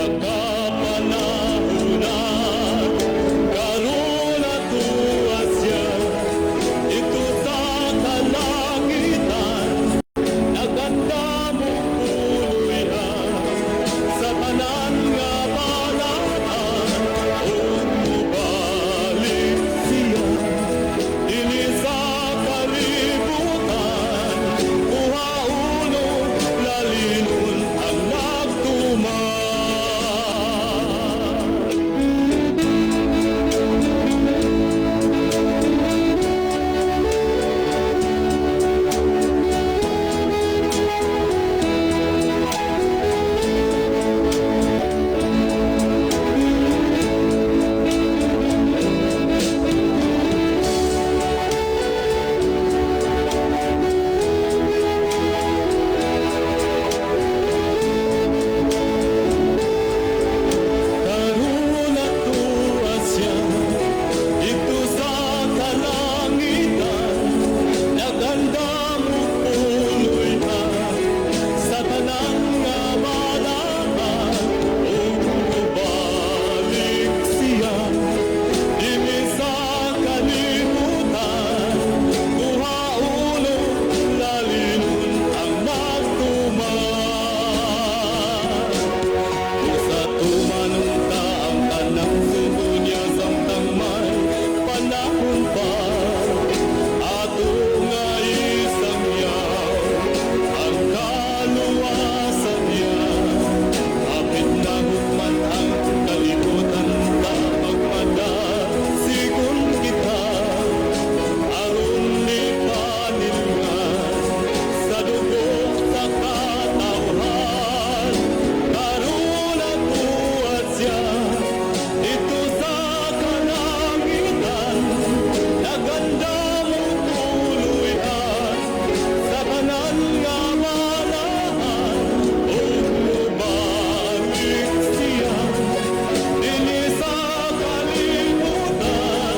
Nagkapanahunan, karon atoa siya didto sa kalangitan, nag-andam og puloy-an sa tanan nga balaan, ug mobalik siya dinhi sa kalibutan, kuhaon og lalinon ang nagtuman. Karon atoa siya didto sa kalangitan, nag-andam og puloy-an sa tanan nga balaan, ug mobalik siya dinhi sa kalibutan, kuhaon og lalinon ang nagtuman. Sa tumanon ta ang tanang sugo niya samtang may panahon pa, ato nga isangyaw ang kaluwasan niya. Hapit na hukman ang kalibutan ta, magmadasigon kita aron ipanilngan sa dugo sa katawhan. Karon atoa siya didto sa kalangitan, nag-andam og puloy-an sa tanan nga balaan, ug mobalik siya dinhi sa kalibutan,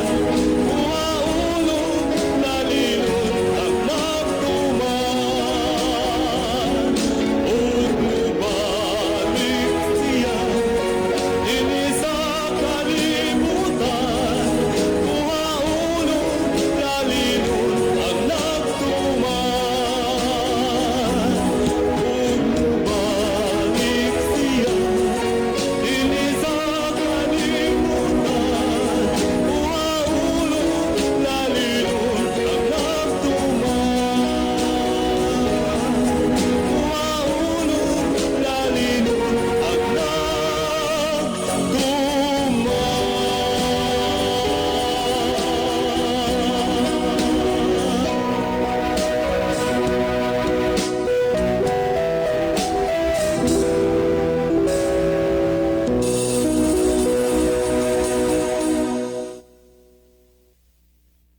kuhaon og lalinon ang nagtuman, ug mobalik siya dinhi sa kalibutan, kuhaon og lalinon ang nagtuman, ug mobalik siya dinhi sa kalibutan, kuhaon og lalinon ang nagtuman, kuhaon og lalinon ang nagtuman.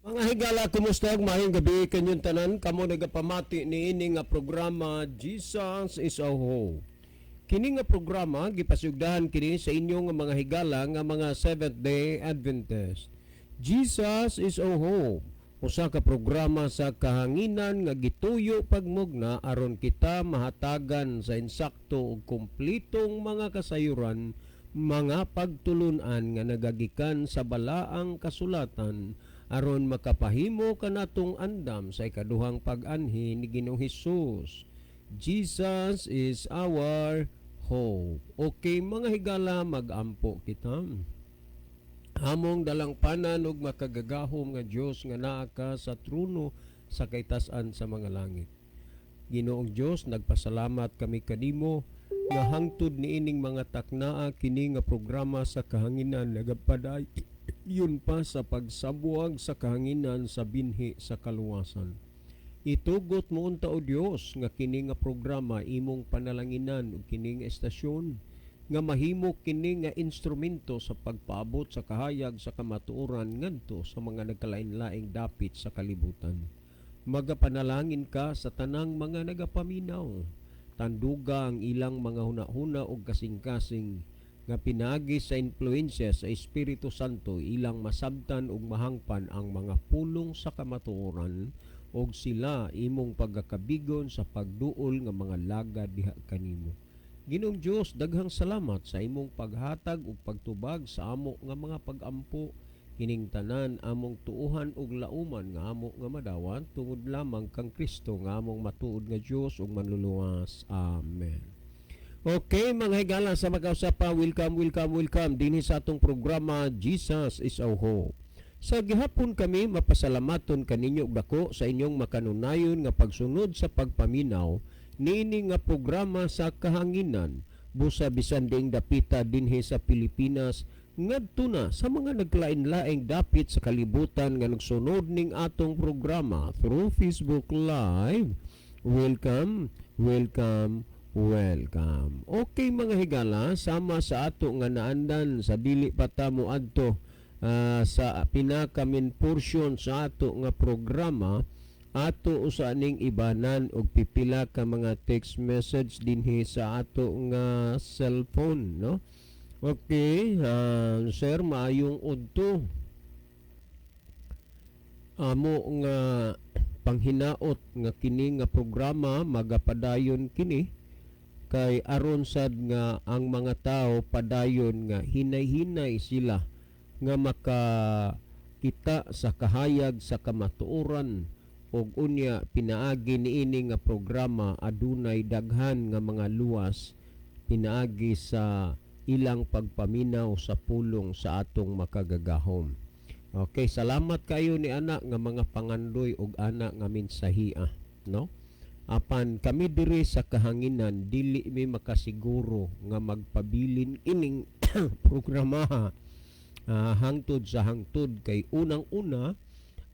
Mga higala, kumusta? Maayong gabi kanyong tanan. Kamo nagapamati niini nga programa, Jesus is Our Hope. Kini nga programa gipasugdahan kini sa inyong nga mga higala nga mga Seventh Day Adventist. Jesus is Our Hope. Usa ka programa sa kahanginan nga gituyo pagmugna aron kita mahatagan sa insakto ug kumplitong mga kasayuran, mga pagtulunan nga nagagikan sa balaang kasulatan aron makapahimo kanatong andam sa ikaduhang pag-anhi ni Ginoong Hesus. Jesus is our hope. Okay, mga higala, magampo kita. Among dalangpanan ug makagagahom nga Dios nga naa ka sa trono sa kaitas-an sa mga langit. Ginoong Dios, nagpasalamat kami kanimo nga hangtod niining mga taknaa kini nga programa sa kahanginan nagapadayon pa sa pagsabwag sa kahanginan sa binhi sa kaluwasan. Itugot mo unta, o Dios, nga kini nga programa imong panalanginan ug kini nga estasyon nga mahimo kini nga instrumento sa pagpaabot sa kahayag sa kamatuoran ngadto sa mga nagkalain-laing dapit sa kalibutan. Magapanalangin ka sa tanang mga nagapaminaw. Tanduga ang ilang mga hunahuna ug kasing-kasing nga pinaagi sa impluwensya sa Espiritu Santo ilang masabtan ug mahangpan ang mga pulong sa kamatuoran ug sila imong pagkakabigon sa pagduol nga mga lagad diha kanimo. Ginoong Dios, daghang salamat sa imong paghatag ug pagtubag sa amo nga mga pagampo. Kining tanan among tuuhan ug lauman nga amo nga madawat tungod lamang kang Kristo nga among matuod nga Dios ug manluluwas. Amen. Okay, mga higala, sa makausap pa, welcome, welcome, welcome dinhi sa atong programa Jesus is Our Hope. Sa gihapon kami mapasalamaton kaninyo og dako sa inyong makanunayon nga pagsunod sa pagpaminaw niini nga programa sa kahanginan, busa bisan diing dapita dinhi sa Pilipinas ngadto na sa mga naglain-laing dapit sa kalibutan nga nagsunod ning atong programa through Facebook Live. Welcome, welcome, welcome. Okay, mga higala, sama sa ato nga naandan sa dili pa ta mo adto sa pinaka main portion sa ato nga programa, ato usa ning ibanan og pipila ka mga text message dinhi sa ato nga cellphone, no? Okay, sir, maayong udto. Amo nga panghinaot nga kini nga programa magapadayon kini kay aron sad nga ang mga tao padayon nga hinay-hinay sila nga makakita sa kahayag sa kamatuoran ug unya pinaagi niini nga programa adunay daghan nga mga luwas pinaagi sa ilang pagpaminaw sa pulong sa atong Makagagahom. Okay, salamat kayo ni ana nga mga pangandoy ug ana nga mensahia, no? Apan kami diri sa kahanginan dili mi makasiguro nga magpabilin ining programa hangtod sa hangtod kay unang-una,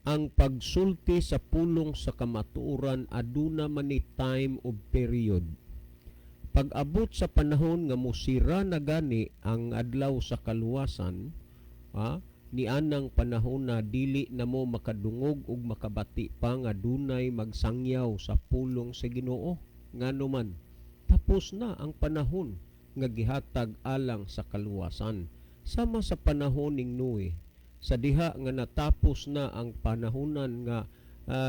ang pagsulti sa pulong sa kamatuoran aduna man ni time of period. Pag-abot sa panahon nga musira na gani ang adlaw sa kaluwasan, ni anang panahon na dili na mo makadungog ug makabati pa nga dunay magsangyaw sa pulong sa Ginoo, ngano man tapos na ang panahon nga gihatag alang sa kaluwasan. Sama sa panahon ning Noe, sa diha nga natapos na ang panahonan nga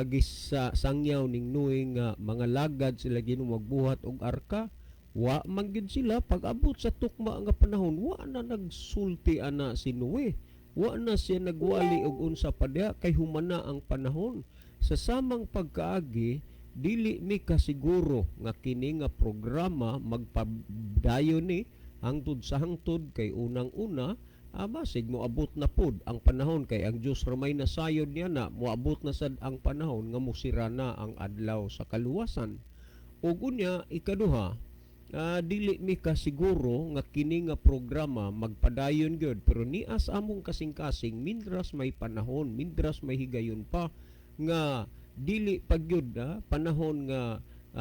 gisangyaw ning Noe nga mga lagad sila Ginoo magbuhat og arka, wa man gyud sila. Pag-abot sa tukma nga panahon, wa na nagsulti ana si Noe, wa na siya nagwali og unsa pa diha kay humana ang panahon. Sa samang pagkaagi, dili mi kasiguro nga kini nga programa magpadayon ni hangtod sa hangtod kay unang-una, basig moabot na pud ang panahon kay ang Dios ramay nasayod niya na moabot na sad ang panahon nga musira na ang adlaw sa kaluwasan. Ug unya ikaduha, dili mi kasiguro nga kini nga programa magpadayon gyud, pero nias among kasing-kasing mindras may panahon, mindras may higayon pa nga dili pa gyud panahon nga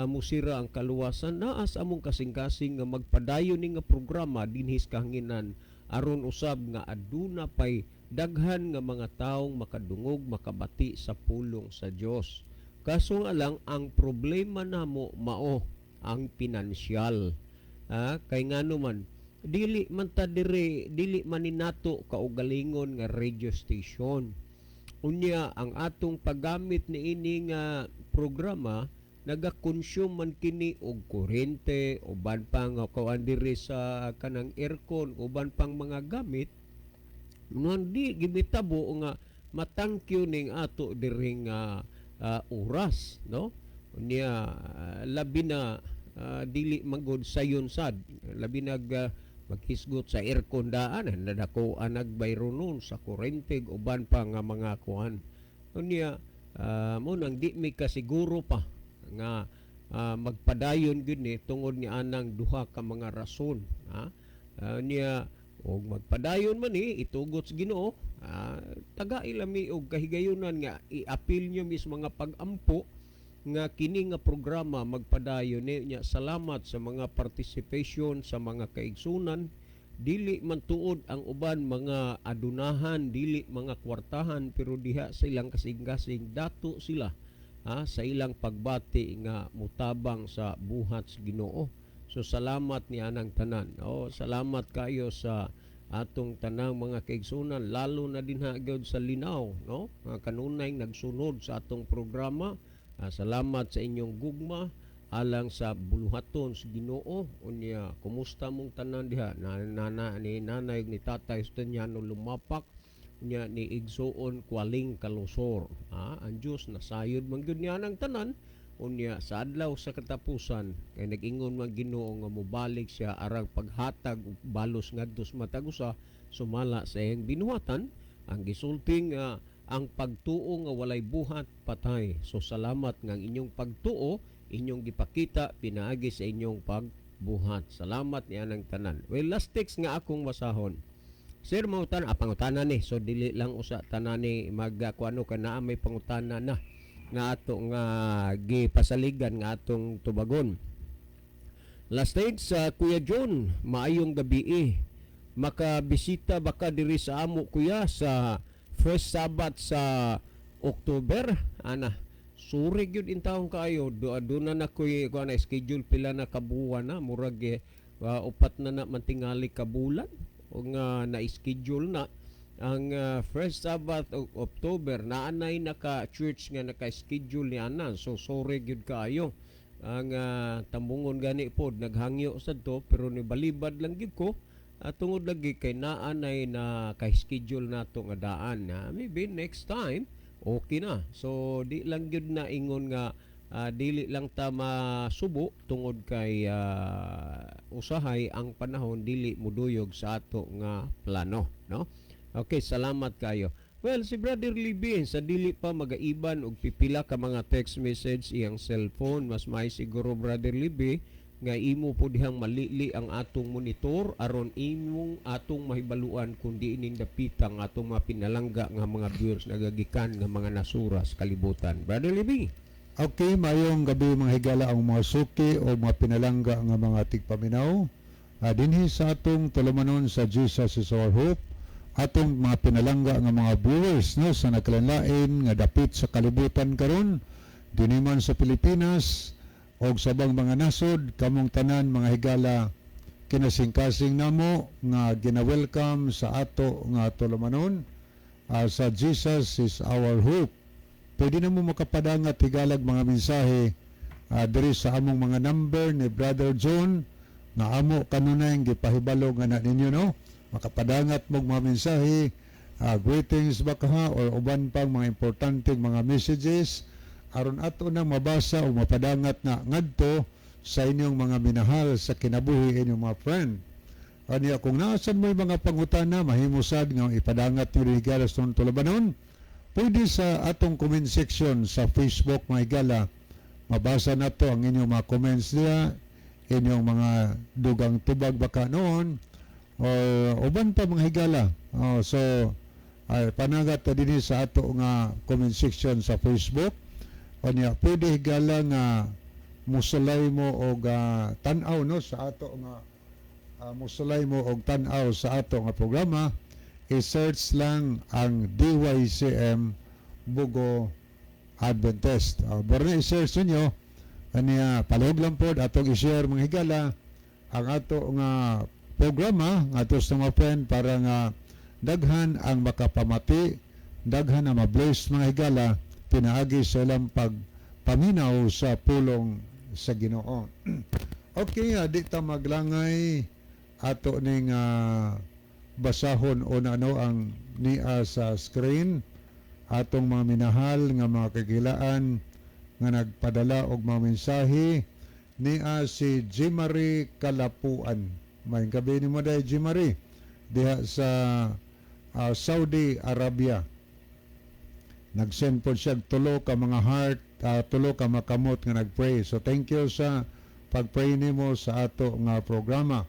musira ang kaluwasan, naas among kasing-kasing nga magpadayon ni nga programa dinhi sa kahanginan aron usab nga aduna pay daghan nga mga taong makadungog, makabati sa pulong sa Dios. Kaso nga lang, ang problema namo mao ang pinansyal. Kay ngano man dili man ta diri, dili man ni nato kaugalingon nga radio station. Unya ang atong paggamit niini nga programa naga-consume man kini og kuryente, uban pa nga kuan diri sa kanang aircon, uban pang mga gamit. Nuan di gibitabo nga matangkyo ning ato diri nga oras, no? Unya labi na dili manggod sayon sad, labi nag maghisgot sa aircon daan nadako anag bayronon sa kuryente, uban pa nga mga kuan. Unya mo nang di mi kasiguro pa nga magpadayon gyud ni tungod ni anang duha ka mga rason, ha. Niya og magpadayon man ni itugot sa Ginoo, tagai lami og kahigayunan nga i-appeal nyo mis mga pag-ampo nga kini nga programa magpadayon ni. Nya salamat sa mga participation sa mga kaigsunan. Dili man tuod ang uban mga adunahan, dili mga kwartahan, pero diha sa ilang kasing-kasing dato sila sa ilang pagbati nga mutabang sa buhat sa Ginoo. So salamat ni anang tanan. Oh, salamat kayo sa atong tanang mga kaigsunan, lalo na dinha gyud sa Linaw, no? Mga kanunay nagsunod sa atong programa. Salamat sa inyong gugma. Alang sa buluhaton sa Ginoo. Unya, kumusta mong tanan diha na, nana ni nanay ni tatay Justiniano Lumapak, unya ni igsuon Kwaling Kalusor. Ah, ang Dios nasayod man gyud niya ang tanan. Unya sa adlaw sa katapusan, kay nag-ingon man Ginoo nga mobalik siya arang paghatag og balos ngadto sa matag usa sumala sa iyang binuhatan. Ang gisulti nga ang pagtuo nga walay buhat patay. So salamat nga ang inyong pagtuo inyong gipakita pinaagi sa inyong pagbuhat. Salamat niya ng tanan. Well, last text nga akong basahon. Sir, mautan, ah, pangutana ni. So dili lang usa tanan ni mag kuano ka naa may pangutana na nga ato nga gipasaligan nga atong tubagon. Last text sa Kuya John, maayong gabi eh. Makabisita ba ka diri sa amo, kuya, sa first Sabbath sa October? Ana, sorry gyud intawon kaayo. Do aduna na koy kuan na schedule pila na kabuwan na, murag eh, upat na na mantingali ka bulan o nga na-schedule na ang first Sabbath of October. Naanay naka church nga naka-schedule ni ana, so sorry gyud kaayo. Ang tambungon gani pod naghangyo sad to, pero ni balibad lang gyud ko tungod lagi kay naanay na kay schedule nato nga daan na. Maybe next time okay na. So di lang gyud na ingon nga dili lang ta masubo tungod kay usahay ang panahon dili muduyog sa ato nga plano, no? Okay, salamat kayo. Well, si Brother Libby, sa dili pa magaiban og pipila ka mga text message iyang cellphone, mas may siguro, Brother Libby, nga imo po dihang malili ang atong monitor aron imong atong mahibaluan kung di ining dapita ang atong mga pinalangga nga mga viewers nagagikan nga mga nasura sa kalibutan. Brother Libby. Okay, mayong gabi, mga higala, ang mga suki o mga pinalangga nga mga tigpaminaw. Dinhi sa atong tulumanon sa Jesus is Our Hope, atong mga pinalangga nga mga viewers, no, sa nagkalain nga dapit sa kalibutan karon, dinhi man sa Pilipinas o sa ubang mga nasod, kamong tanan, mga higala, kinasingkasing namo nga gina-welcome sa ato nga tulumanon sa Jesus is Our Hope. Pwede na mo makapadangat, higalag, mga mensahe diri sa among mga number ni Brother John nga amo kanunay gipahibalo nga na ninyo, no? Makapadangat mo mga mensahe, greetings ba ka or uban pang mga importanteng mga messages aron ato na mabasa o mapadangat na ngadto sa inyong mga minahal sa kinabuhi, inyong mga friend. Aniya, kung naasan mo yung mga pangutana, mahimosad nga ipadangat nyo higala sa tulumanon. Pwede sa atong comment section sa Facebook, mga higala. Mabasa na to ang inyong mga comments diya, inyong mga dugang tubag baka noon, or uban pa, mga higala. Oh, so, ay, panagat ta dinhi sa ato nga comment section sa Facebook. Anya, pwede, higala, nga musulay mo og tan-aw, no, sa ato nga musulay mo og tan-aw sa ato nga programa. I-search lang ang DYCM Bogo Adventist. Pero na i-search ninyo, aniya palihog lang pod atong i-share, mga higala, ang ato nga programa ngadto sa mga friend para nga daghan ang makapamati, daghan ang mabless, mga higala, pinaagi sa ilang pagpaminaw sa pulong sa Ginoo. Okay, di ta maglangay, ato ning basahon o na ano ang nia sa screen, atong mga minahal nga mga kagilaan nga nagpadala og mga mensahe. Nia si Jimary Kalapuan. May gabi nimo day, Jimary, diha sa Saudi Arabia. Nag-send po siya og tulo ka mga heart, tulo ka mga kamot nga nag-pray. So thank you sa pag-pray nimo sa ato nga programa.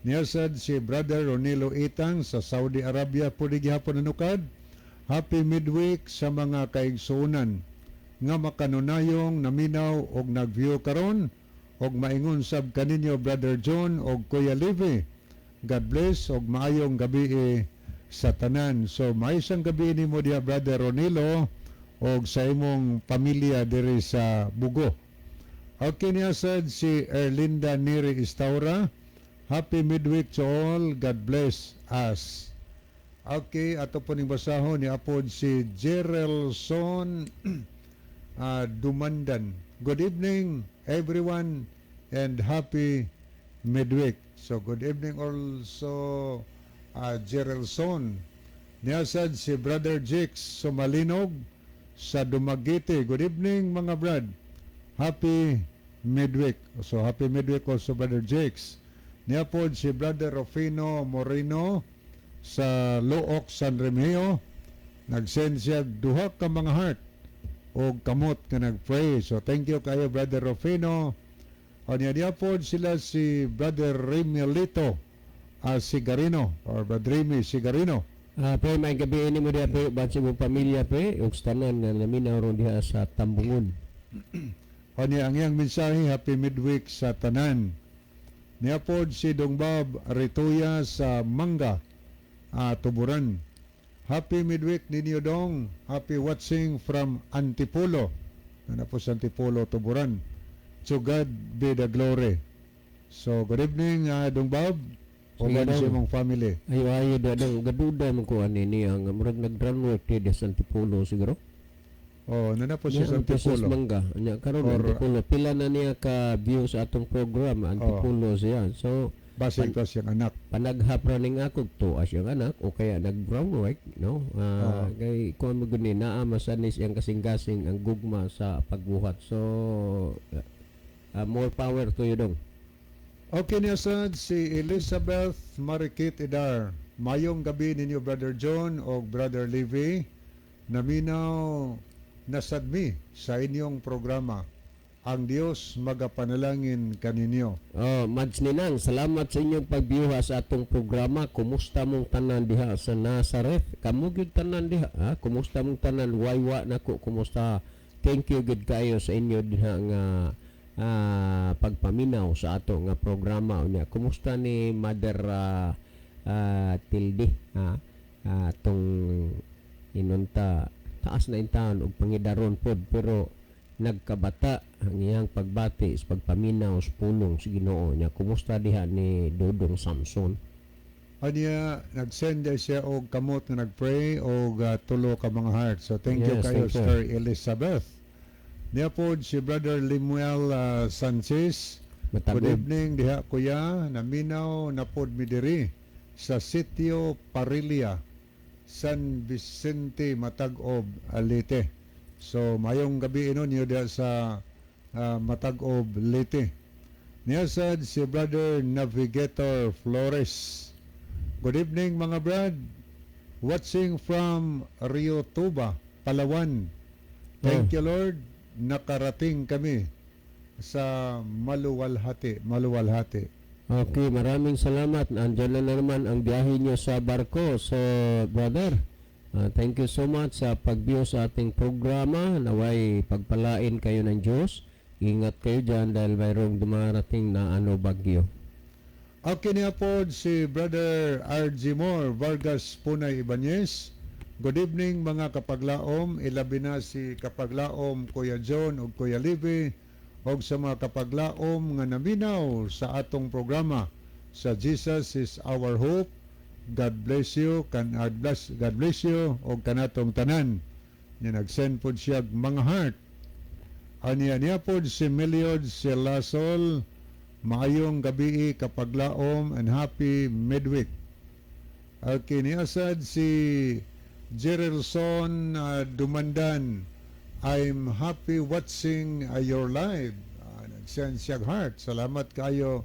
Niya sad si Brother Ronilo Itang sa Saudi Arabia po di gihapon nanukad. Happy midweek sa mga kaigsuonan nga makanunayong naminaw og nag-view karon og maingon sab kaninyo, Brother John og Kuya Levi. God bless og maayong gabi eh sa tanan. So maayong gabi nimo diha, Brother Ronilo, og sa imong pamilya diri sa Bogo. Okay, niya sad si Erlinda Neri Istaura. Happy midweek to all. God bless us. Okay, ato po ning basahon ni apod si Gerelson Dumandan. Good evening. everyone and happy midweek. So good evening also, Geraldson. Niya sad si Brother Jix Sumalinog sa Dumaguete. Good evening, mga brad. Happy midweek. So happy midweek also, Brother Jakes. Niya po si Brother Rufino Moreno sa Looc, San Remigio. Nag-send siya duha ka mga heart o kamot nga nag-pray. So thank you kayo, Brother Rufino. O niya niya po sila si Brother Remilito Sigarino or Brother Remy Sigarino. Ah, pre, may gabi ini mo diha, pre, uban sa imong pamilya, pre, ug sa tanan nga naminaw ron diha sa Tambungon. O niya ang iyang mensahe, happy midweek sa tanan. Niya pod si Dong Bob Rituya sa Manga, Tuburan. Happy midweek ninyo, Dong. Happy watching from Antipolo. Ano po sa Antipolo, Tuburan. To God be the glory. So, good evening, Dong Bob. Sige, Uban sa Dong. imong family. Ayo ayo da dong, gaduda man ko ani niya nga murag nag-run work di sa Antipolo siguro. Oh, nana po siya Niya sa ang Pesos Antipolo. Mangga. Nya karon Antipolo pila na niya ka view sa atong program, Antipolo siya. So Basig to siyang anak. Panaghap ra ning ako to as siyang anak o kaya nag brown work, no? Ah, kay kuan mo gud ni naa masanis iyang kasing-kasing ang gugma sa pagbuhat. So more power to you, Dong. Okay niya sad si Elizabeth Marikit Idar. Mayong gabi ninyo, Brother John o Brother Levi. Naminaw nasad mi sa inyong programa. Ang Dios magapanalangin kaninyo. Oh, Mads Ninang, salamat sa inyong pagbiuha sa atong programa. Kumusta mong tanan diha sa Nazareth? Kamo gyud tanan diha, ha? Kumusta mong tanan? Waywa nako kumusta. Thank you gud kayo sa inyo diha nga pagpaminaw sa ato nga programa unya. Kumusta ni Mother Tilde, ha? Atong inunta taas na intaon og pangidaron pod pero nagkabata ang iyang pagbati sa pagpaminaw sa pulong sa Ginoo niya. Kumusta diha ni Dodong Samson? Anya nag-send day siya og kamot nga nag-pray og tulo ka mga heart. So thank you kayo, Yes, thank you. Sister Elizabeth. Niya pod si Brother Limuel Sanchez. Good Matagod. evening diha, kuya, naminaw na pod mi diri sa Sitio Parilia, San Vicente, Matag-ob, Leyte. So mayong gabi inon niyo diha sa Matag-ob, Leyte. Niya sad si Brother Navigator Flores. Good evening, mga brad. Watching from Rio Tuba, Palawan. Thank you, Lord. Nakarating kami sa Maluwalhati, Maluwalhati. Okay, maraming salamat. Andiyan na naman ang biyahe niyo sa barko. So, brother, thank you so much sa pag-view sa ating programa. Naway pagpalain kayo ng Diyos. Ingat kayo dyan dahil mayroong dumarating na ano bagyo. Okay niya po si Brother R.G. Moore Vargas Punay Ibanez. Good evening, mga kapaglaom, ilabi na si kapaglaom Kuya John ug Kuya Libby ug sa mga kapaglaom nga naminaw sa atong programa sa Jesus is Our Hope. God bless you, kan God bless you ug kanatong tanan. Ni nag-send pod siya og mga heart. Aniya niya pod si Meliod Silasol. Maayong gabi, kapaglaom, and happy midweek. Okay, niya sad si Geraldson Dumandan. I'm happy watching your live. Nag-send siya og heart. Salamat kayo,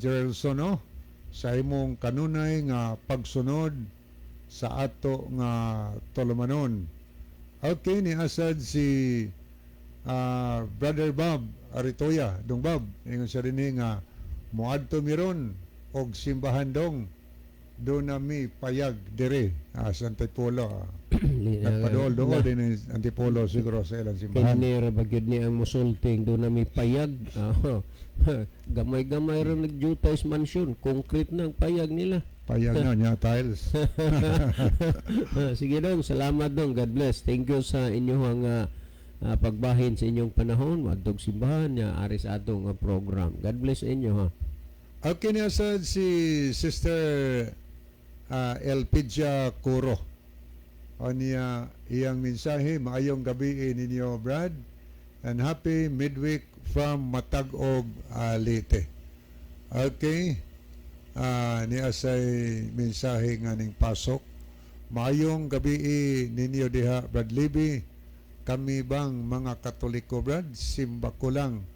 Geraldson, no? Sa imong kanunay nga pagsunod sa ato nga tulumanon. Okay, ni asad si Brother Bob Aritoya, Dong Bob, ingon siya rin nga moadto miron og simbahan, dong do na mi payag dire sa Antipolo. Nagpadool-dool din ang Antipolo siguro sa ilang simbahan. Kini ra ba gyud ni ang musulting do na may payag. Ah, gamay-gamay ra nagjuta is mansion, concrete na ang payag nila. Payag na niya, tiles. Sige dong, salamat dong. God bless. Thank you sa inyong pagbahin sa inyong panahon, adtog simbahan niya ari sa atong program. God bless sa inyo ha. Okay niya sad si Sister Elpidia Curo. O niya iyang mensahe, maayong gabi ninyo, Brad, and happy midweek. from Matag-og, Leyte. Okay. Niya say mensahe nga ning pasok. "Maayong gabi ninyo diha, Brad Libby. Kami bang mga Katoliko, Brad, simba ko lang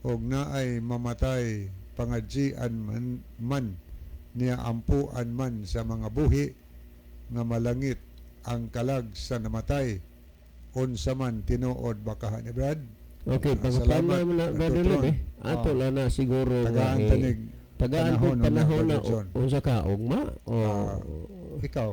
og naay mamatay, pangadjian man niya, ampuan man sa mga buhi nga malangit ang kalag sa namatay. Unsa man tinuod bakahan ni Brad?" Okay, pangutana salamat, mo na, Brother Totron. Lib, eh. Ato lang na siguro nga, Tagaan eh, tanig tagaan po panahon na, panahon na Brother John. Unsa ka, ugma o Ikaw.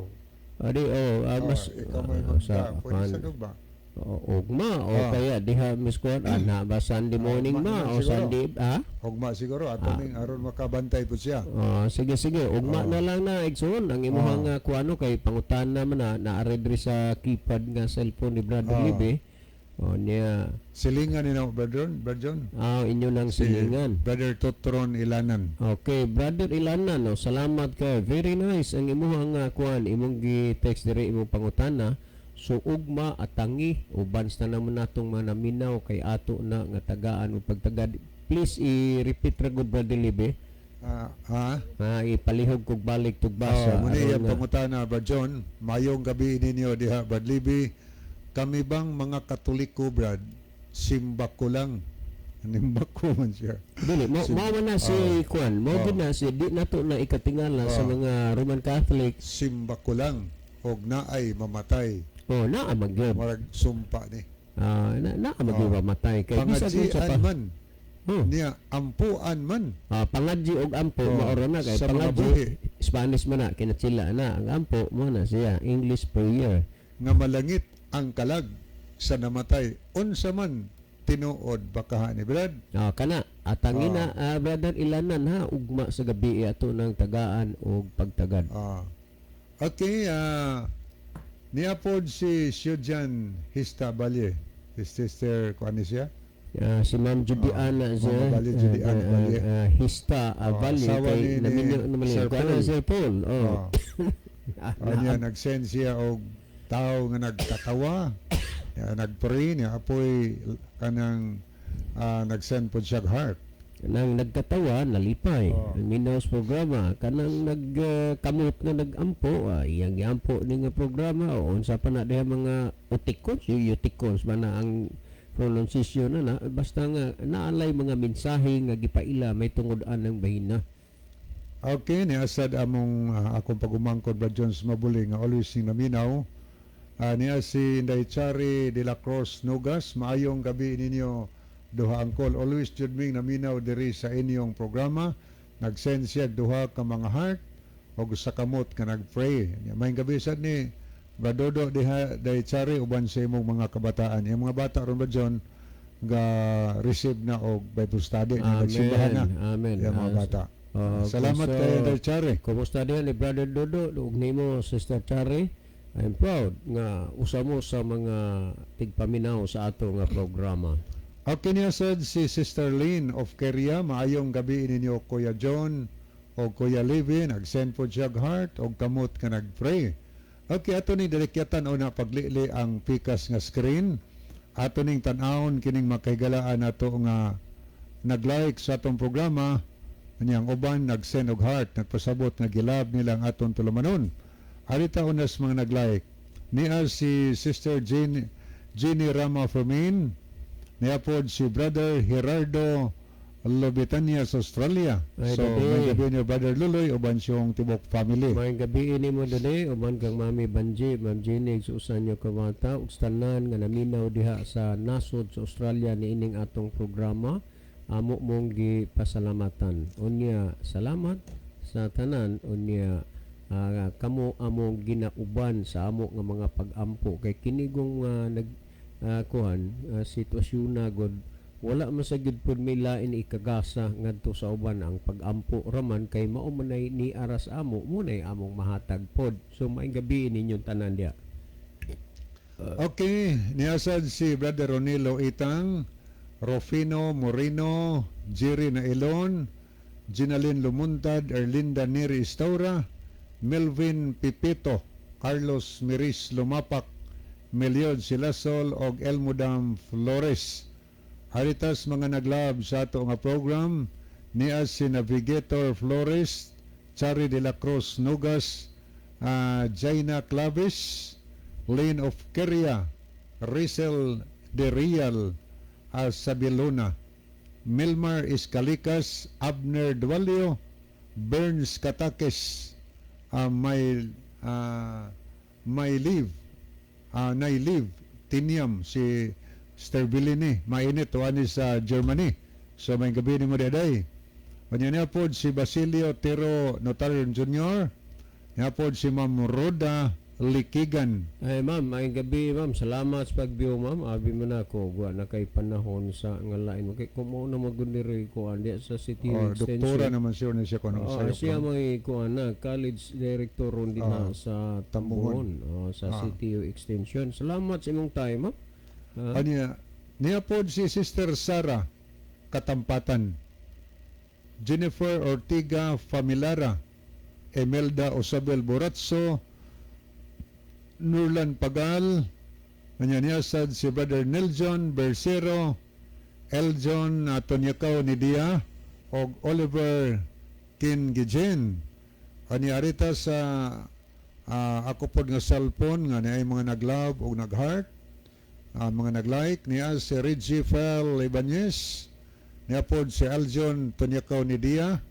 Adi oh, mas ikaw may sa magka pwede sa ugma. O, ugma o kaya diha Miss Kwan ana ba Sunday morning ugma ma naman o siguro. Sunday ah? Ugma siguro ato ning aron makabantay po siya. Oh, sige sige, ugma na lang na, igsoon, ang imuhang kuano kay pangutana man na naare diri sa keypad nga cellphone ni Brother Libe. Oh niya. Silingan ni na Brother John, Brother John. Inyo nang Si silingan. Brother Totron Ilanan. Okay, Brother Ilanan, no, salamat kay. Very nice ang imuhang kuan, imong gi-text diri imong pangutana. So ugma atangi uban sa naman natong mga naminaw kay ato na nga tagaan og pagtagad. Please i-repeat ra gud, Brother Libe. Ha? Ipalihog kog balik tugbasa. Oh, muna aron iyang pangutana, Brad John. "Mayong gabi ninyo diha, Brad Libby. Kami bang mga Katoliko, Brad, simba ko lang." Nimba ko man siya. Dili mo mao man na si kuan, mo gud na si di nato na ikatingala sa mga Roman Catholic. "Simba ko lang og naay mamatay." Oh, naa magyud. Marag sumpa ni. Na naa magyud matay kay bisag unsa pa. "Pangadjian man niya, ampuan man." Pangadji og ampo Oh, mao ra na kay sa mga pangadji buhi. Spanish man na kinatsila na ang ampo mo na siya English prayer. "Nga malangit ang kalag sa namatay. Unsa man tinuod bakahan ni Brad?" Kana atangina Brother Ilanan ha, ugma sa gabi ato ng tagaan og pagtagad. Okay, niya pod si Shujan Hista Valle. His sister, kuan ni siya? Si Ma'am Judiana siya, Ma'am Valle, Judiana Valle. Hista Valle asawa kay ni naminyo naman Sir kuan Paul. Sir Paul. Oh. Niya nag-send siya og tao nga nagkatawa. Niya, nagpray niya apoy kanang nag-send pod siya og heart. Nang nagkatawa nalipay ang minaw sa programa, kanang nagkamot nga nagampo, iyang giampo ni nga programa o unsa pa na diha mga utikons, yung utikons ba na ang pronunciation na na basta nga naalay mga mensahe nga gipaila may tungod anang bahina. Okay, ni asad among akong pagumangkod, Brad Jones Mabuli, nga always sing naminaw. Niya si Inday Chari de la Cruz Nugas, "Maayong gabi ninyo duha angkol. Always jud ming naminaw diri sa inyong programa." Nag-send siya duha ka mga heart og sa kamot nga nag-pray. Nya, maayong gabi sad ni Brad Dodo diha, Day Chari, uban sa imong mga kabataan. Yung mga bata ron, Brad John, ga receive na og Bible study na nagsimbahan na. Amen. Yung mga bata. Okay, Salamat so, kay Day Chari. Kumusta diha ni Brother Dodo ug nimo, Sister Chari? I'm proud nga usa mo sa mga tigpaminaw sa ato nga programa. Okay, niya said si Sister Lynn of Korea, "Maayong gabi ninyo Kuya John o Kuya Levin." Nag-send po siya og heart og kamot nga nag-pray. Okay, ato ni dalikyatan una paglili ang pikas nga screen. Ato ning tan-awon kining makaigalaan nato nga nag-like sa atong programa niyang uban nag-send og heart, nagpasabot nga gilab nila ang atong tulumanon. Arita unas mga nag-like. Niya si Sister Jean, Jenny Rama Fermin, niya pod si Brother Gerardo Lobitania sa Australia. Ay, So, gabi. may gabi niyo, Brother Luloy, uban siyong tibok family. Maayong gabi ini mo dali uban kang Mami Banji, Ma'am Jenny sa usan niyo kamata ug sa tanan nga naminaw diha sa nasod sa Australia niining atong programa, amo mong gipasalamatan. Unya salamat sa tanan, unya kamo among ginauban sa amo nga mga pag-ampo kay kinigong nag kuan sitwasyon na god wala man sa gyud pud may lain ikagasa ngadto sa uban, ang pag-ampo raman kay mao man nay ni aras amo mo nay among mahatag pod. So maayong gabi ninyong tanan diha. Okay, niasad si Brother Ronilo Itang, Rufino Moreno, Jerry Nailon, Ginalyn Lumuntad, Erlinda Neri Estaura, Melvin Pipito, Carlos Miris Lumapak, Meliod Silasol, og Elmudam Flores. Aritas mga nag-love sa ato nga program niya si Navigator Flores, Chari de la Cruz Nugas, Jaina Clavis, Lane of Keria, Rizel de Real, Sabilona, Milmar Iscalicas, Abner Dualio, Burns Katakes, my live, nay live, Tiniam, si Sterbilini, mainit, tuwan sa Germany. So may gabi ni mo daday. Kanya niya po si Basilio Tero Notario Jr., niya po si Ma'am Roda Likigan. Ay ma'am, ay gabi ma'am. Salamat sa pag-view, ma'am. Abi man ako, wa na kay panahon sa nga lain. Kay kumo na magundiri ko andi sa City Oh, Extension. doktora naman siya na siya kung Oh, sayo. Siya may kuan na college director ron din na sa Tambungon. Tambungon, oh, sa CTU Extension. Salamat sa imong time, ma'am. Anya, niya po si Sister Sara Katampatan, Jennifer Ortiga Familara, Emelda Osabel Boratso, Nurlan Pagal, anya niya sad si Brother Neljon Bersero, Eljon Tonyakaw ni Dia, og Oliver Kingijen. Ani arita sa ako pod nga cellphone nga niay mga nag-love og nag-heart, mga nag-like niya si Reggie Fel Ibanez, niya pod si Aljon Tonyakaw ni Dia,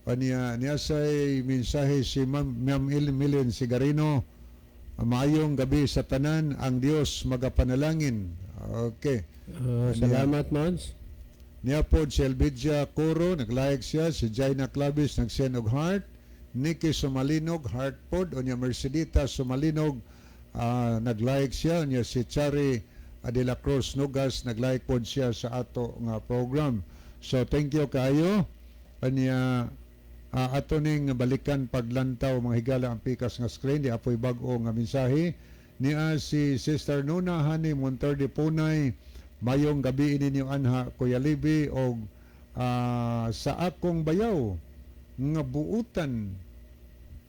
niya niya say mensahe si Ma'am Milin Sigarino, "Maayong gabi sa tanan, ang Dios magapanalangin." Okay. Salamat, Mads. Niya pod si Elvidja Coro, nag-like siya, si Jaina Clavis nag-send og heart, Nikki Sumalinog heart pod, unya Mercedita Sumalinog nag-like siya, unya si Chari Adela Cruz Nugas nag-like pod siya sa ato nga program. So thank you kaayo. Anya ato ning balikan paglantaw, mga higala, ang pikas nga screen di apoy bag-o nga mensahe niya si Sister Nuna Hani Monterde Punay, "Mayong gabi ninyo anha, Kuya Libi, og sa akong bayaw nga buutan,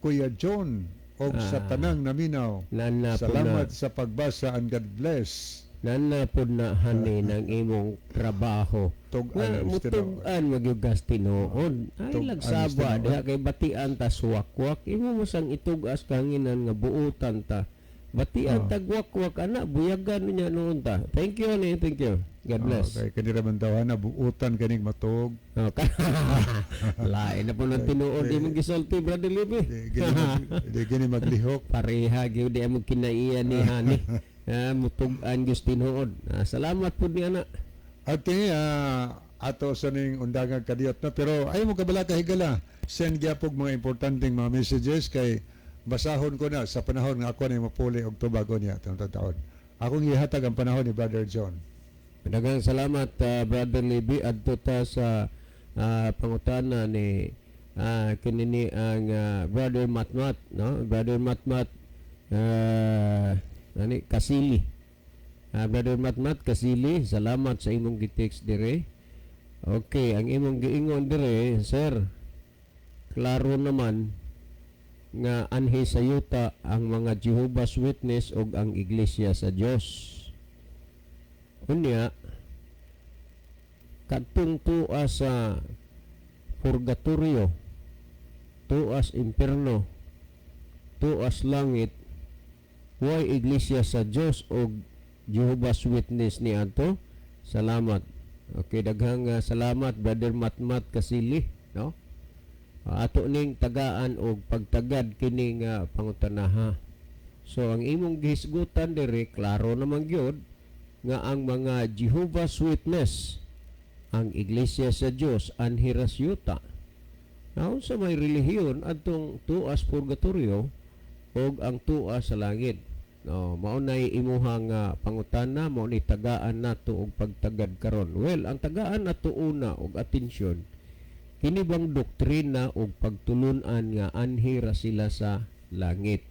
Kuya John, og sa tanang naminaw." Nana po na, "Salamat sa pagbasa and God bless." Nana po na hani ng imong trabaho. Tug-an Nga ang tinuod. mutug-an magyugas tinuod. Ay Tug-an lagsaba is tinuod. Diha kay batian ta suwakwak. Imo mo sang itugas kanginan nga buutan ta. Batian tagwakwak ana buyagan niya noon ta. Thank you ni, thank you. God bless. Okay, kanira man daw na buutan kaning matuog. Okay. Lain na po ng tinuod imong gisulti, Brother Libby. Di gini maglihok. Pareha gyud di mo kinaiya ni hani. Mutug-an gyud tinuod. Salamat po ni ana. Okay, ato sa ning undangan kadiyot na pero ay mo kabala ka, higala. Send gyapog mga importanteng mga messages kay basahon ko na sa panahon nga ako ni mapuli og tubago niya taon taon. Akong ihatag ang panahon ni Brother John. Daghang salamat, Brother Libby. Adto ta sa pangutana ni kini ni ang Brother Matmat, no? Brother Matmat ani Kasili. Brother Matmat Kasili, salamat sa imong gi-text dire. Okay, ang imong giingon dire, sir. Klaro naman nga anhi sa yuta ang mga Jehovah's Witness ug ang Iglesia sa Dios. Unya, kadtong tua sa purgatorio, tuas impierno, tuas langit, way Iglesia sa Dios og Jehovah's Witness ni ato? Salamat. Okay, daghang salamat, Brother Matmat Kasili, no? Ato ning tagaan og pagtagad kini nga pangutanaha. So ang imong gihisgutan diri klaro naman gyud nga ang mga Jehovah's Witness, ang Iglesia sa Dios anhi ras yuta. Naon sa may relihiyon adtong tuas purgatorio og ang tuas sa langit. No, mao nay imuhang pangutana, mao ni tagaan nato og pagtagad karon. Well, ang tagaan nato una og atensyon kini bang doktrina og pagtulun-an nga anhi ra sila sa langit.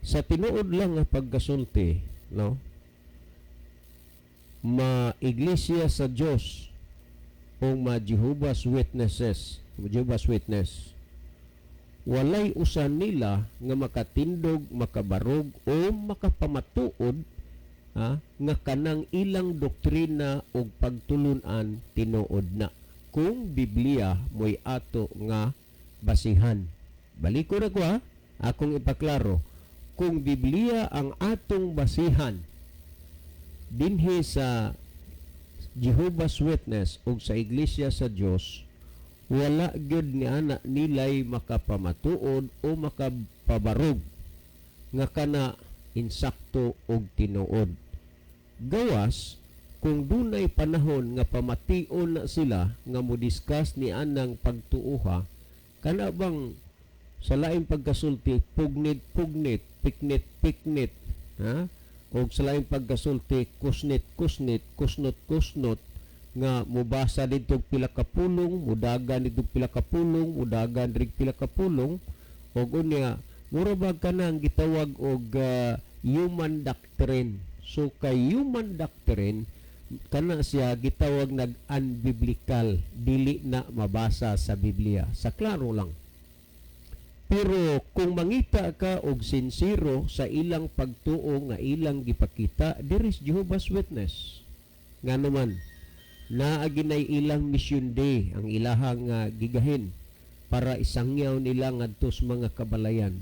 Sa tinuod lang nga pagkasulti, no? Ma Iglesia sa Dios o ma Jehovah's Witnesses, Jehovah's Witness, walay usa nila nga makatindog, makabarog o makapamatuod ha, nga kanang ilang doktrina og pagtulunan tinuod na kung Biblia mo'y ato nga basihan. Baliko na ko ha, akong ipaklaro. Kung Biblia ang atong basihan dinhi sa Jehovah's Witness o sa Iglesia sa Dios, wala gyud ni ana nilay makapamatuod o makapabarog nga kana insakto og tinuod. Gawas kung dunay panahon nga pamation na sila nga mo-discuss ni anang pagtuoha, kana bang sa laing pagkasulti pugnit-pugnit, piknit-piknit, ha? Og sa laing pagkasulti kusnit-kusnit, kusnot-kusnot, nga mobasa didto pila ka pulong, mudagan didto pila ka pulong, mudagan diri pila ka pulong, og unya mura ba kanang gitawag og human doctrine. So kay human doctrine kana siya gitawag nag unbiblical, dili na mabasa sa Biblia. Sa klaro lang. Pero kung mangita ka og sinsero sa ilang pagtuo nga ilang gipakita, there is Jehovah's Witness. Nga naman, naa ginay ilang mission day ang ilahang gigahin para isangyaw nila ngadto sa mga kabalayan.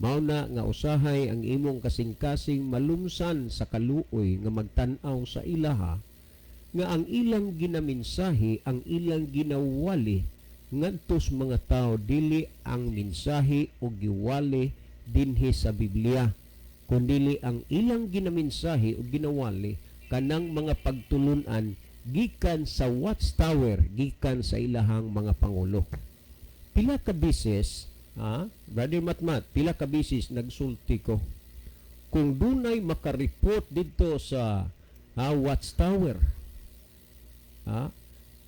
Mao na nga usahay ang imong kasing-kasing malumsan sa kaluoy nga magtan-aw sa ilaha nga ang ilang ginaminsahe, ang ilang ginawali ngadto sa mga tao dili ang mensahe o giwali dinhi sa Biblia, kundili ang ilang ginaminsahe o ginawali kanang mga pagtulunan gikan sa Watchtower, gikan sa ilahang mga pangulo. Pila ka beses, ha, Brother Matmat, pila ka beses nagsulti ko kung dunay makareport didto sa Watchtower, ha,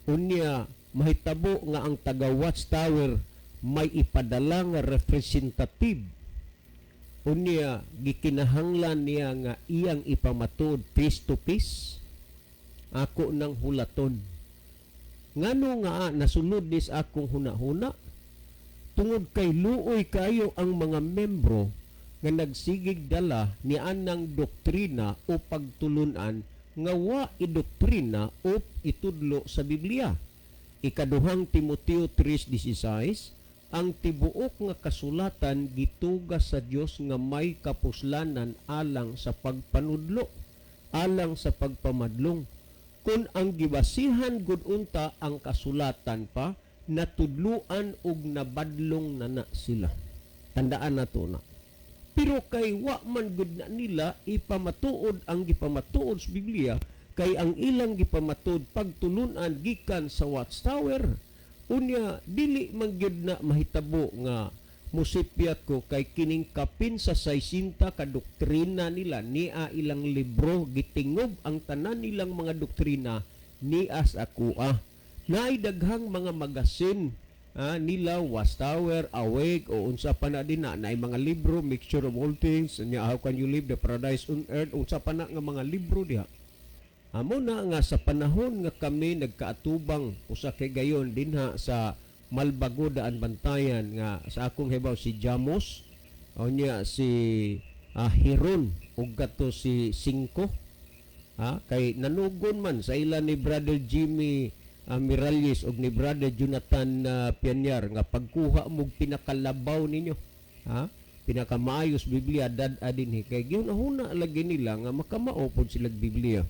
unya mahitabo nga ang taga Watchtower may ipadala nga representative, unya gikinahanglan niya nga iyang ipamatuod face to face, ako nang hulaton. Ngano nga nasulod nis akong hunahuna? Tungod kay luoy kayo ang mga membro nga nagsigig dala ni anang doktrina o pagtulunan nga wa idoktrina o itudlo sa Biblia. Ikaduhang Timoteo 3:16, ang tibuok nga kasulatan gitugas sa Dios nga may kapuslanan alang sa pagpanudlo, alang sa pagpamadlong. Kung ang gibasihan gud unta ang kasulatan pa, natudluan og nabadlong na na sila. Tandaan nato na. Pero kay wa man gud na nila ipamatuod ang gipamatuod sa Biblia, kay ang ilang gipamatuod pagtulunan gikan sa Watchtower. Unya dili man gyud na mahitabo nga musipyat ko kay kining kapin sa 60 ka doktrina nila nia ilang libro, gitingob ang tanan nilang mga doktrina nias akua. Naay daghang mga magasin nila, Watchtower, Awake o unsa pa na din na, naay mga libro, Mixture of All Things, nya How Can You Live the Paradise on Earth, unsa pa na nga mga libro diha. Amo na nga sa panahon nga kami nagkaatubang usa kay gayon dinha sa Malbago daan Bantayan, nga sa akong hibaw si Jamos o niya si Hiron ug kato si Cinco, ha, kay nanugon man sa ila ni Brother Jimmy Miralles ug ni Brother Jonathan Pianyar nga pagkuha mo pinakalabaw ninyo, ha, pinakamaayos Biblia dad-a dinhi, kay gihuna lagi nila nga makamao pod sila Biblia.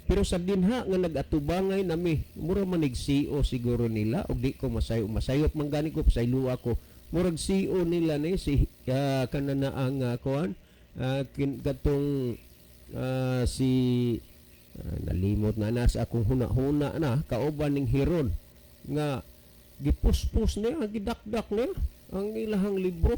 Pero sa dinha nga nag-atubangay nami, mura manig CO siguro nila og di ko masayo, masayop man gani ko, pasaylo ako. Murag CO nila ni si kanana ang kuan katong si nalimot na na sa akong huna-huna na kauban ning Hiron nga gipuspos niya, gidakdak niya ang ilahang libro.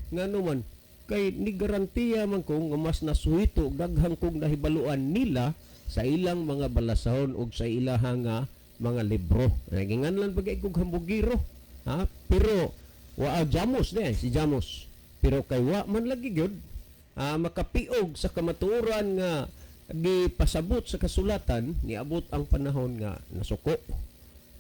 Ngano man kay ni garantiya man ko nga mas nasuhito daghang kong nahibaluan nila sa ilang mga balasahon og sa ilahang nga mga libro. Naginganlan pa kay kog hambugiro, ha? Pero wa Jamos na si Jamos. Pero kay wa man lagi gyud makapiog sa kamatuoran nga gipasabot sa kasulatan, niabot ang panahon nga nasuko.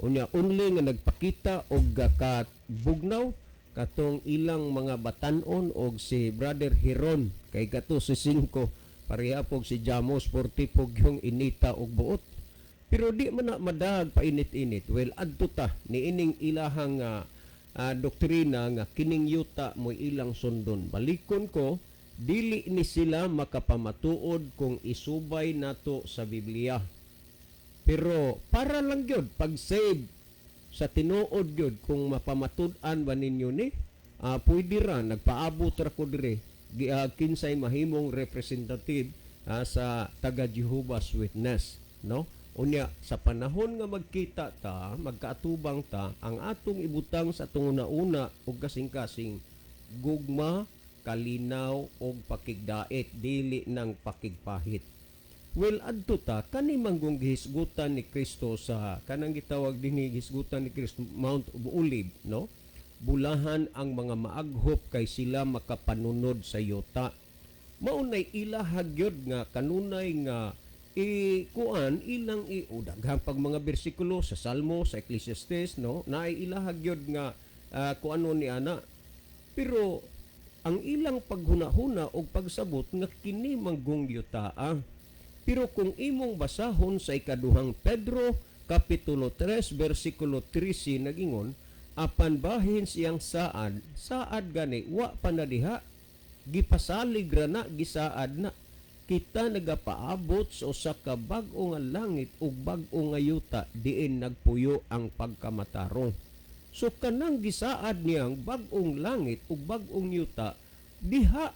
Unya only nga nagpakita og kabugnaw katong ilang mga batan-on og si Brother Hiron kay kato si Cinco. Pareha pog si Jamos, 40 pog yung inita og buot. Pero di man na madag painit-init. Well, adto ta niining ilahang doktrina nga kining yuta mo ilang sundon. Balikon ko, dili ni sila makapamatuod kung isubay nato sa Biblia. Pero para lang gyud pag-save sa tinuod gyud, kung mapamatud-an ba ninyo ni, pwede ra nagpaabot ra ko dire, kinsay mahimong representative sa taga Jehovah's Witness, no? Unya sa panahon nga magkita ta, magkaatubang ta, ang atong ibutang sa atong una-una ug kasing-kasing gugma, kalinaw ug pakigdait, dili nang pakigpahit. Well, adto ta kani manggong gihisgutan ni Kristo sa kanang gitawag dinhi, gihisgutan ni Kristo Mount of Olive, no? Bulahan ang mga maaghop kay sila makapanunod sa yuta. Mao nay ilaha gyud nga kanunay nga ikuan ilang i o daghan pag mga bersikulo sa Salmo, sa Ecclesiastes, no? Naay ilaha gyud nga kuano ni ana. Pero ang ilang paghuna-huna og pagsabot nga kini manggong yutaa. Pero kung imong basahon sa ikaduhang Pedro kapitulo 3 bersikulo 13, nagingon, apan bahin siyang saad, saad gani wa pa na diha, gipasalig ra na, gisaad na. Kita nagapaabot sa usa ka bag-o nga langit ug bag-o nga yuta diin nagpuyo ang pagkamatarong. So kanang gisaad niyang bag-ong langit ug bag-ong yuta, diha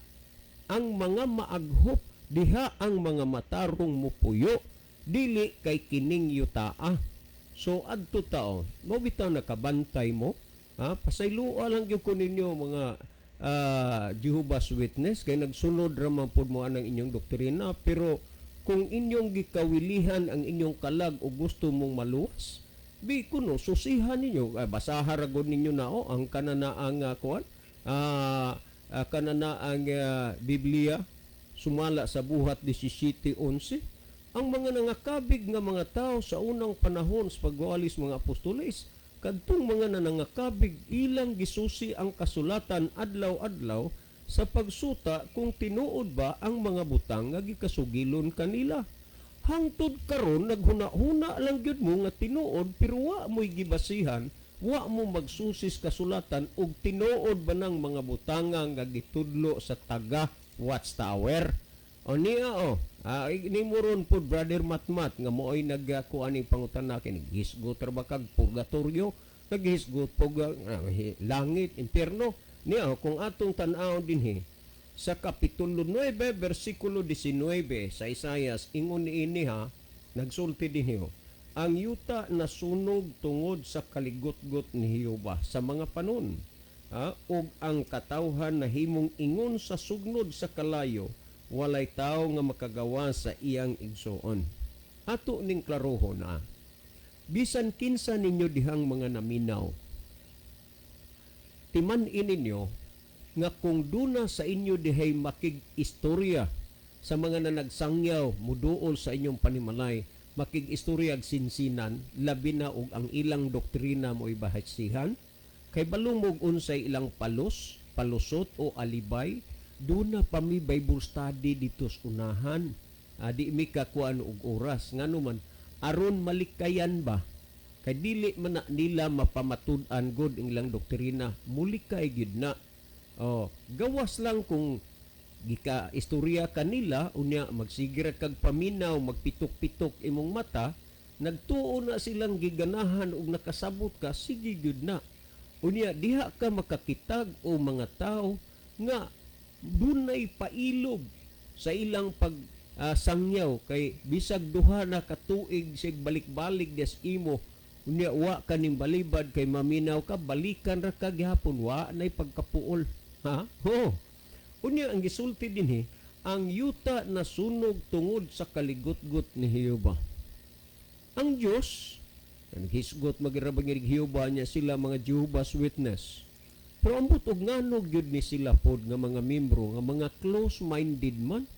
ang mga maaghop, diha ang mga matarong mupuyo, dili kay kining yutaa. So adto tao, mo bitaw nakabantay mo, ha? Pasayloa lang gyud ko ninyo mga Jehovah's Witness kay nagsunod ra man pud mo anang inyong doktrina, pero kung inyong gikawilihan ang inyong kalag o gusto mong maluwas, bi kuno susihan ninyo, basaha ra gud ninyo na oh, ang kananaang kuan, kananaang Biblia sumala sa Buhat 17:11. Ang mga nangakabig nga mga tao sa unang panahon sa pagwalis mga apostoles, kadtong mga nanangakabig ilang gisusi ang kasulatan adlaw-adlaw sa pagsuta kung tinuod ba ang mga butang nga gikasugilon kanila. Hangtod karon naghuna-huna lang gyud mo nga tinuod, pero wa mo'y gibasihan, wa mo magsusis kasulatan og tinuod ba nang mga butanga nga gitudlo sa taga Watchtower. O niya o, nimo ron pod, Brother Matmat, nga mo'y nagkuha ning pangutana kini, hisgot ra ba kag purgatorio, naghisgot pog langit, impierno? Niya o, kung atong tan-awon dinhi sa kapitulo 9 bersikulo 19 sa Isayas, ingon niini ha, nagsulti dinhi o, ang yuta nasunog tungod sa kaligotgot ni Jehova sa mga panon, ha, ug ang katawhan nahimong ingon sa sugnod sa kalayo, walay tawo nga makagawa sa iyang igsoon. Ato ning klarohon na bisan kinsa ninyo dihang mga naminaw, timan-in ninyo nga kung duna sa inyo dihay makig-istorya sa mga nanagsangyaw muduol sa inyong panimalay, makig-istorya ag sinsinan, labi na og ang ilang doktrina mo ibahasihan, kay balumog unsay ilang palos, palusot o alibay, duna pa mi Bible study dito sa unahan. Di mi kakuan og oras. Ngano man, aron malikayan ba? Kay dili man na nila mapamatud-an god ang ilang doktrina, mulikay gyud na. Oh, gawas lang kung gika istorya kanila, unya magsigira kag paminaw, magpitok-pitok imong mata, nagtuo na silang giganahan og nakasabot ka, sige gyud na. Unya diha ka makakitag o mga tao nga dunay pailob sa ilang pag sangyaw, kay bisag duha na katuig sig balik-balik des imo, unya wa kaning balibad kay maminaw ka, balikan ra ka gihapon, wa nay pagkapuol, ha? Ho. Unya ang gisulti dinhi, ang yuta nasunog tungod sa kaligutgot ni Jehova. Ang Dios naghisgot magirabang ni Jehova niya sila mga Jehovah's Witness. Pero ambot og ngano gyud ni sila pod nga mga membro nga mga close-minded man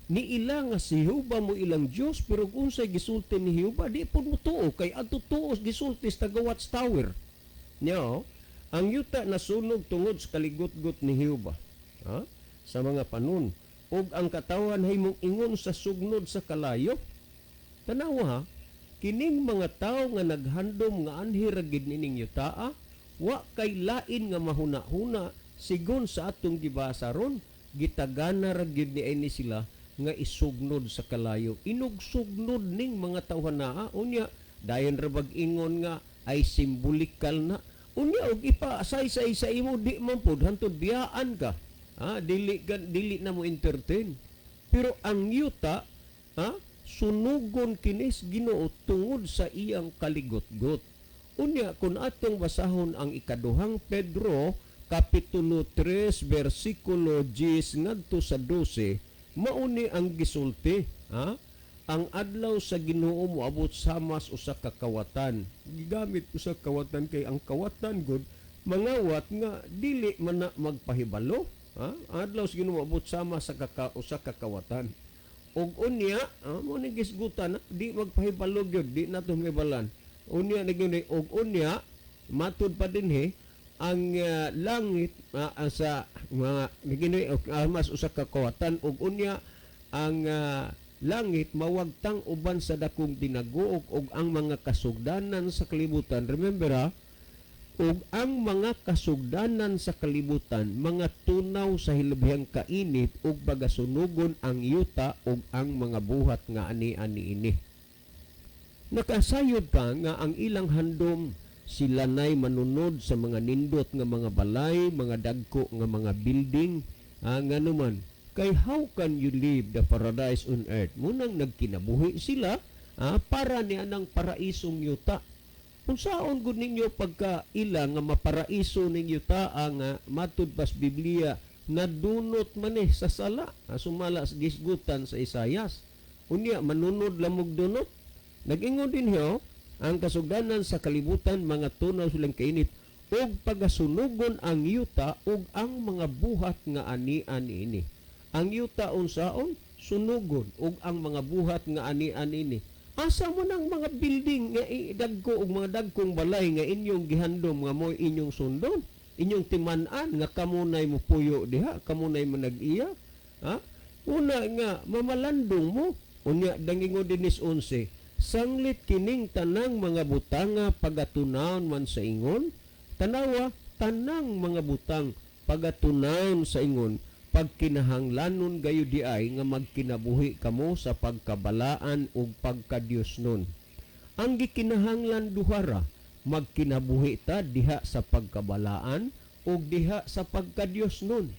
ni ila nga si Jehova mo ilang Dios, pero kung unsay gisulti ni Jehova di pod mo tuo kay adto tuo gisulti sa taga Watchtower. Niya, ang yuta nasunog tungod sa kaligutgot ni Jehova, ha? Sa mga panon. Ug ang katawhan himong ingon sa sugnod sa kalayo. Tanawa ha, kining mga tawo nga naghandom nga anhi ra gid nining yutaa, wa kay lain nga mahuna-huna sigon sa atong gibasa ron, gitagana ra gyud ni ini sila nga isugnod sa kalayo. Inugsugnod ning mga tawhan naa. Unya dayon ra bag ingon nga ay simbolikal na. Unya og ipasaysay sa imo, di man pud, hantud biyaan ka. Ha, dili ka, dili na mo entertain. Pero ang yuta, ha, sunugon kinis Ginoo tungod sa iyang kaligotgot. Unya kung atong basahon ang Ikaduhang Pedro kapitulo 3 bersikulo 10 ngadto sa 12, mauni ang gisulti, ha? Ang adlaw sa Ginoo moabot samas usa ka kawatan. Gigamit usa ka kawatan kay ang kawatan gud mangawat nga dili man na magpahibalo. Ha? Ang adlaw sa Ginoo moabot sama sa usa ka kawatan. Ug unya, mo ni gisgutan, di magpahibalo gyud, di na to mibalan. Unya ni gyud, ug unya matud pa dinhi ang langit, sa mga ginoy mas usa ka kawatan, ug unya ang langit mawagtang uban sa dakong dinaguog ug ang mga kasugdanan sa kalibutan. Remember ha, ug ang mga kasugdanan sa kalibutan mga tunaw sa hilabhang kainit ug pagasunugon ang yuta ug ang mga buhat nga ani-ani ini. Nakasayod ka nga ang ilang handom, sila nay manunod sa mga nindot nga mga balay, mga dagko nga mga building, nga naman kay how can you live the paradise on earth? Munang nagkinabuhi sila, para ni anang paraisong yuta. Unsaon gud ninyo pagka ila nga maparaiso ning yuta nga matud pas Biblia nadunot man eh sa sala, sumala sa gisgutan sa Isayas. Unya manunod lamog dunot. Nag-ingon din hiyo, ang kasugdanan sa kalibutan mga tunaw silang kainit ug pagasunugon ang yuta ug ang mga buhat nga ani-ani ini. Ang yuta unsaon sunugon ug ang mga buhat nga ani-ani ini. Asa mo nang mga building nga dagko ug mga dagkong balay nga inyong gihandom nga mo'y inyong sundon, inyong timan-an nga kamunay mo puyo diha, kamunay mo nag-iya, ha? Una nga mamalandong mo. Unya dangingon dinis 11, sanglit kining tanang mga butanga pagatunawon man sa ingon. Tanawa, tanang mga butang pagatunawon sa ingon, pagkinahanglanon gayo di ay nga magkinabuhi kamo sa pagkabalaan ug pagkadiyos nun. Ang gikinahanglan duhara, magkinabuhi ta diha sa pagkabalaan ug diha sa pagkadiyos nun.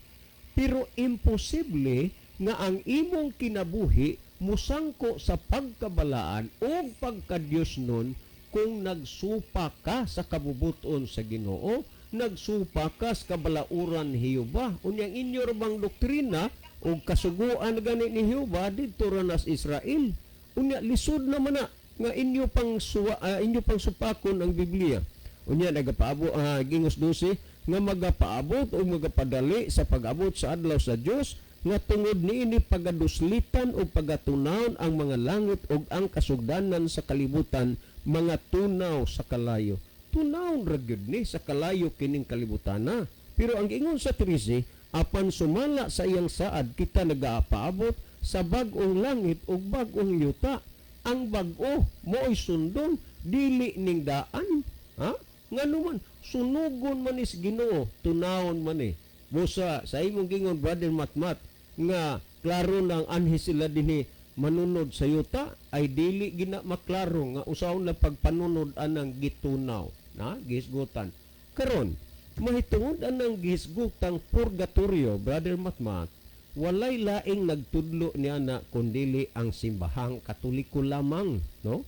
Pero imposible nga ang imong kinabuhi musangko sa pagkabalaan o pagkadiyos nun kung nagsupa ka sa kabubuton sa Ginoo, nagsupa ka sa kabalauran ni Jehova. Unyang inyo ra bang doktrina o kasuguan gani ni Jehova didto ra nas Israel. Unya lisod naman na nga inyo pang supakon ang Biblia. Unya nagapaabo, Gingos 12 nga magapaabot o magapadali sa pag-abot sa adlaw sa Dios nga tungod niini pagaduslitan o pagatunawon ang mga langit ug ang kasugdanan sa kalibutan mga tunaw sa kalayo. Tunawon ra gyud ni sa kalayo kining kalibutana. Pero ang ingon sa 13, apan sumala sa iyang saad kita nagapaabot sa bag-ong langit ug bag-ong yuta. Ang bag-o mo'y sundon, dili ning daan. Ha? Nganuman sunugon man is Ginoo, tunawon man ni. Busa sa imong gingon, Brother Matmat, nga klaro nang anhi sila dinhi manunod sa yuta, ay dili gina maklaro nga usahon na pagpanunod anang gitunaw na gisgutan. Karon mahitungod anang gisgutang purgatorio, Brother Matmat, walay laing nagtudlo niya na kundili ang simbahang Katoliko lamang, no?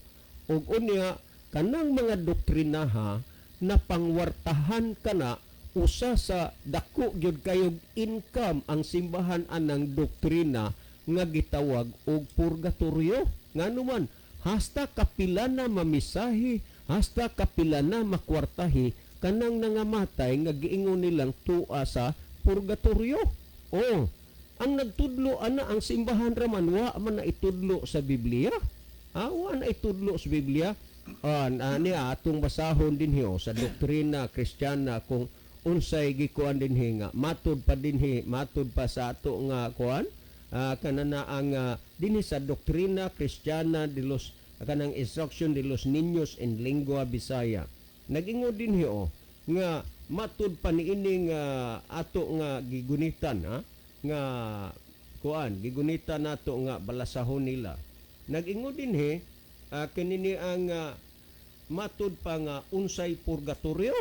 Ug unya kanang mga doktrinaha na pangwartahan kana, usa sa dako gyud kayog income ang simbahan anang doktrina nga gitawag og purgatorio. Nganuman hasta kapila na mamisahi, hasta kapila na makwartahi kanang nangamatay nga giingon nilang tua sa purgatorio. Oh, ang nagtudlo ana ang simbahan raman, wa man na itudlo sa Biblia. Ah, wa na itudlo sa Biblia. Ani atong basahon dinhi sa doktrina Kristiyana kung unsay gikuan dinhi nga matud pa dinhi, matud pa sa ato nga kuan, Kanana ang dinhi sa Doctrina Cristiana de los kanang Instruction de los Niños en Lengua Bisaya. Nag-ingon dinhi oh nga matud pa niining ato nga gigunitan, ha, nga kuan gigunitan nato nga balasahon nila. Nag-ingon dinhi kinini ang matud pa nga unsay purgatorio.